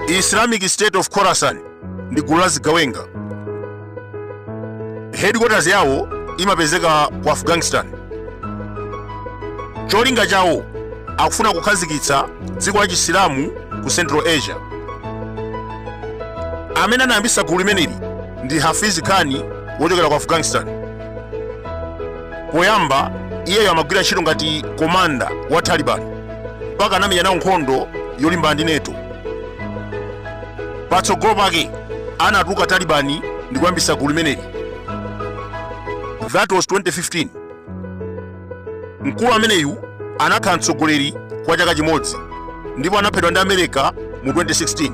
Islamic State of Khorasan ndi gulu la zigawenga. Headquarters yawo imapezeka ku Afghanistan. Cholinga chawo akufuna kukhazikitsa dziko la Chisilamu ku Central Asia. Amene anayambitsa gulu limeneli ndi Hafiz Khan wochokera ku Afghanistan. Poyamba iyeyo amagwira ntchito ngati komanda wa Taliban mpaka anamenya nawo nkhondo yolimbana ndi NATO. Patsogolo pake anatuluka Taliban ndi kuyambitsa gulu limeneli. That was 2015. Mkulu ameneyu anakhala mtsogoleri kwa chaka chimodzi ndipo anaphedwa ndi America mu 2016.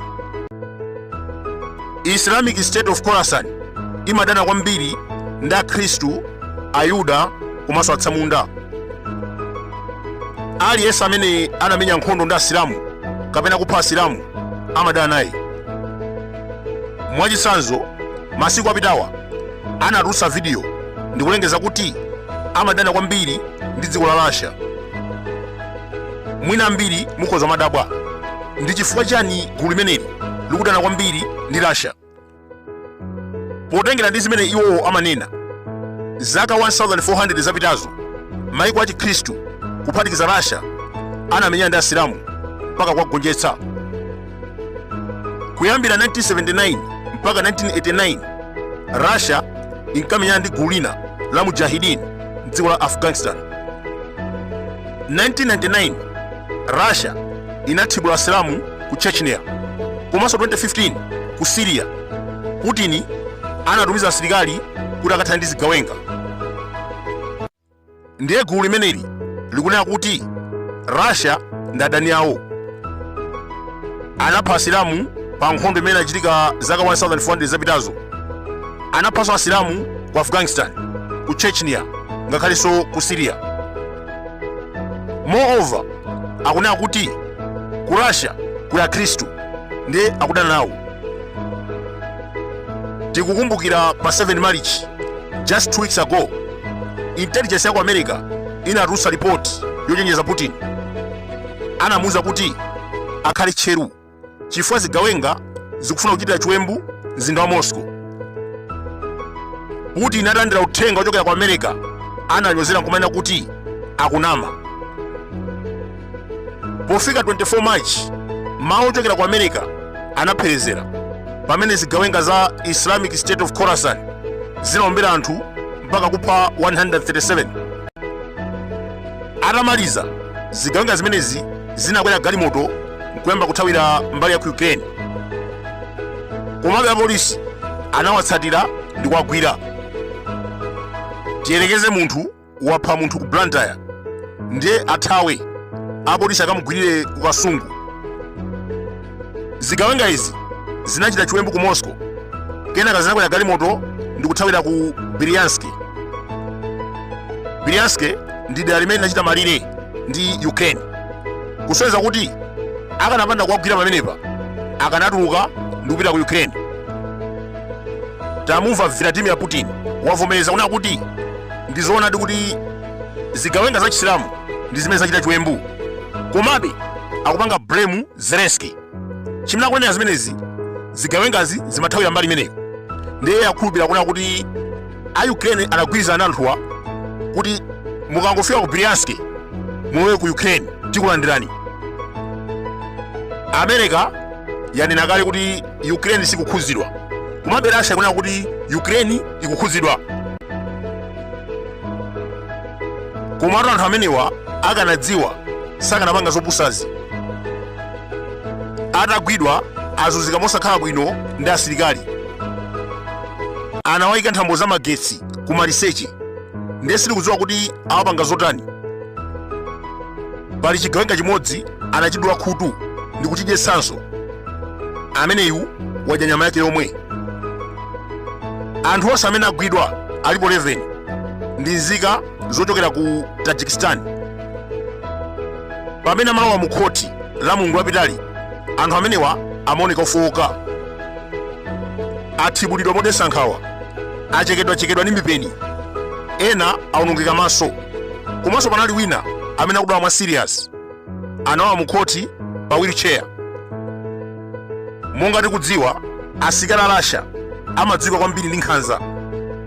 Islamic State of Khorasan imadana kwambiri ndi Akhristu, Ayuda komanso atsamunda. Aliyense amene anamenya nkhondo ndi Asilamu kapena kupha Asilamu amadana naye. Mwachitsanzo, masiku apitawa anatulutsa vidiyo ndikulengeza kuti amadana kwambiri ndi dziko la Russia. Mwina ambiri mukhoza kumadabwa ndi chifukwa chani gulu limeneli likudana kwambiri ndi Russia. Potengera ndi zimene iwowo amanena, zaka 1400 zapitazo maiko a Chikhristu kuphatikiza Russia anamenyana ndi Asilamu mpaka kuwagonjetsa. Kuyambira 1979 mpaka 1989 Russia inkamenyana ndi gulu lina la Mujahideen mdziko la Afghanistan. 1999 Russia inathibula Asilamu ku Chechnya, komanso 2015 ku Syria Putin anatumiza asilikali kuti akathane ndi zigawenga. Ndiye gulu limeneli likunena kuti Russia ndi adani awo. Anapha Asilamu pa nkhondo imene inachitika zaka 1400 zapitazo. Anaphanso Asilamu ku Afghanistan, ku Chechnya, ngakhalenso ku Syria. Moreover, akunena kuti ku Russia kuli Akhristu ndiye akudana nawo. Tikukumbukira pa 7 March, just 2 weeks ago, intelligence ya ku America inatulutsa report yochenjeza Putin. Anamuuza kuti akhale tcheru chifukwa zigawenga zikufuna kuchitira chiwembu mzinda wa Moscow. Putin atalandira uthenga wochokera ku America ananyozera nkumanena kuti akunama. Pofika 24 March, mawu ochokera ku America anapherezera pamene zigawenga za Islamic State of Khorasan zinaombera anthu mpaka kupha 137. Atamaliza, zigawenga zimenezi zinakwera galimoto nkuyamba kuthawira mbali ya ku Ukraine. Komabe apolisi anawatsatira ndi kuwagwira. Tiyerekeze munthu wapha munthu ku Blantyre ndiye athawe, apolisi akamugwirire ku Kasungu. Zigawenga izi zinachita chiwembu ku Moscow, kenaka zinakwera galimoto ndi kuthawira ku Bryansk. Bryansk ndi dera limene linachita malire ndi Ukraine, kusonyeza kuti akanapanda kuwagwira pamenepa akanatuluka ndi kupita ku Ukraine. Tamumva Vladimir Putin wavomereza kunena kuti ndi zoonadi kuti zigawenga za Chisilamu ndi zimene zachita chiwembu, komabe akupanga blame Zelensky. Chimene akunenera zimenezi, zigawengazi zimathawira mbali imeneyo, ndiye akhulupirira kunena kuti a Ukraine anagwirizana ndi anthuwa kuti mukangofika ku Bryansk mulowe ku Ukraine, tikulandirani. America yanena kale kuti Ukraine sikukhudzidwa, komabe Russia ikunena kuti Ukraine ikukhudzidwa. Komatu anthu amenewa akanadziwa sakanapanga zopusazi. Atagwidwa azunzika mosakhala bwino ndi asilikali, anawayika nthambo za magetsi ku maliseche, ndiye sitikudziwa kuti awapanga zotani. Pali chigawenga chimodzi anachidula khutu ndi kuchidyetsanso. Ameneyu wadya nyama yake yomwe. Anthu onse amene agwidwa alipo 11 ndi nzika zochokera ku Tajikistan. Pamene amalowa mu khoti la Mulungu lapitali, anthu amenewa amaoneka ofowoka. Athibulidwa modetsa nkhawa, achekedwachekedwa ndi mipeni, ena awonongeka maso. Komanso panali wina amene akudwala mwa serious, analowa mu khoti pa wheelchair. Monga tikudziwa, asilikali a Russia amadziwika kwambiri ndi nkhanza,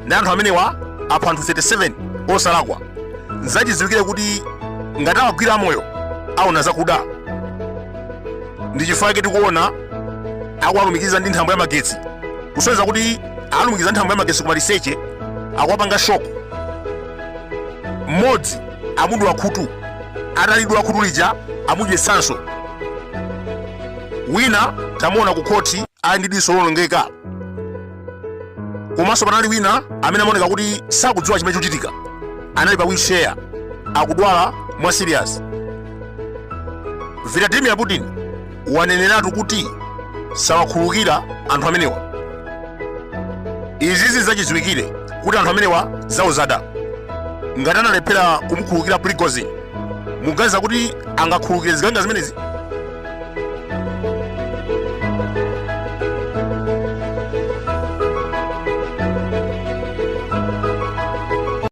ndi anthu amenewa apha anthu 37 osalakwa. Nzachidziwikire kuti ngati awagwira amoyo aona zakuda. Ndi chifukwa chake tikuona akuwalumikiza ndi nthambo ya magetsi, kusonyeza kuti alumikiza nthambo ya magetsi kumaliseche, akuwapanga shock. Mmodzi amudula khutu, atalidula khutu lija amudyetsanso. Wina tamuona ku khoti ali ndi diso lowonongeka. Komanso panali wina amene amaoneka kuti sakudziwa chimene chikuchitika, anali pa wheelchair, akudwala mwa serious. Vladimir Putin waneneratu kuti sawakhululukira anthu amenewa. Izizi zachidziwikire kuti anthu amenewa zawo zada. Ngati analephera kumukhululukira Prigozhin, muganiza kuti angakhululukire zigawenga zimenezi?